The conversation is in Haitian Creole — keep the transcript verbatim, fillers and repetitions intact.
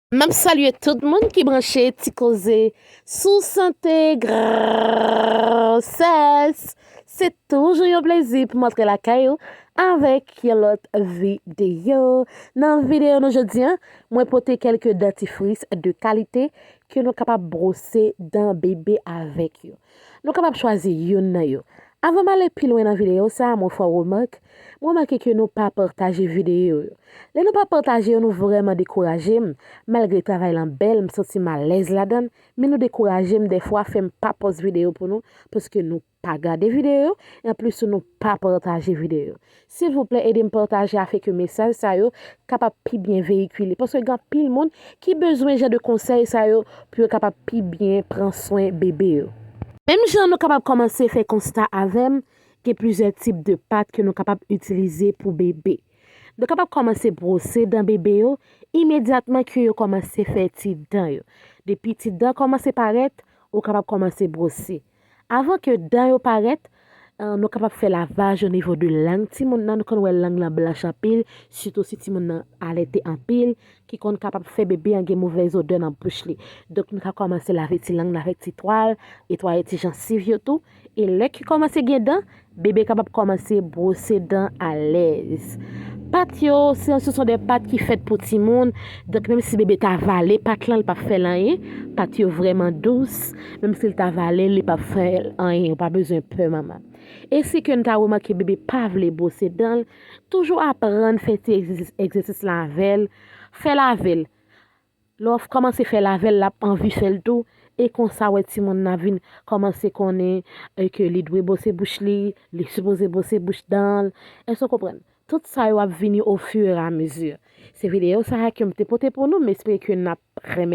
M ap salye tout moun ki branche Ti Koze sou sante gwosès. Se toujou yon plezi pou m antre lakay ou avèk yon lòt videyo. Nan videyo nou jodi a, mwen pote kèlke dantifris de kalite ke nou kapab bwose dan bebe avèk yo. Nou kapab chwazi youn nan yo. Avan m ale pi lwen nan videyo sa a, mwen fè w remake, mwen remake ke nou pa pataje videyo yo. Lè nou pa pataje yo, nou vrèman dekouraje m. Malgre travay lan bèl, m santi m alèz ladan l, men nou dekouraje m dèfwa, fè m pa pòs videyo pou nou, paske nou pa gade videyo yo, e anplis tou nou pa pataje videyo yo. Silvouplè, ede m pataje afin ke mesaj sa yo kapab pi byen veyikile, paske gen anpil moun ki bezwen jan de konsèy sa yo pou yo kapab pi byen pran swen bebe yo. Menm jan nou kapab kòmanse fè konsta avè m, gen plizyè tip de pat ke nou kapab itilize pou bebe. Nou kapab kòmanse bwose dan bebe yo imedyatman ke yo kòmanse fè ti dan yo. Depi ti dan kòmanse parèt, ou kapab kòmanse bwose. Avan ke dan yo parèt, eh, nou kapab fè lavaj o nivo de lang timoun nan. Nou konn wè lang lan blanch anpil, sitou si timoun nan alète anpil, ki konn kapab fè bebe an gen movèz odè nan bouch li. Donk, nou ka kòmanse lave ti lang nan avèk ti twal, netwaye ti jansiv yo tou. E lè ki kòmanse gen dan, bebe kapab kòmanse bwose dan alèz. Pat yo, se, ce sont des pâtes ki fèt pou timoun. Donk, menm si bebe ta vale pat lan, li p ap fè l anyen. Pat yo vrèman dous. Menm si l ta vale l, li p ap fè l anyen. Ou pa bezwen pè, manman. E si ke n ta remake bebe pa vle bwose dan l, toujou aprann fè ti egzèsis, egzèsis la avè l. Fè l avè l. Lè w kòmanse fè l avè l, l ap anvi fè l tou. E konsa, wè timoun nan vin kòmanse konnen, eh, ke li dwe bwose bouch li, li sipoze bwose bouch dan l. Èske w konprann? Tout sa yo ap vini au fur et à mesure. Se videyo sa a ke m te pote pou nou, m espere ke n ap renmen.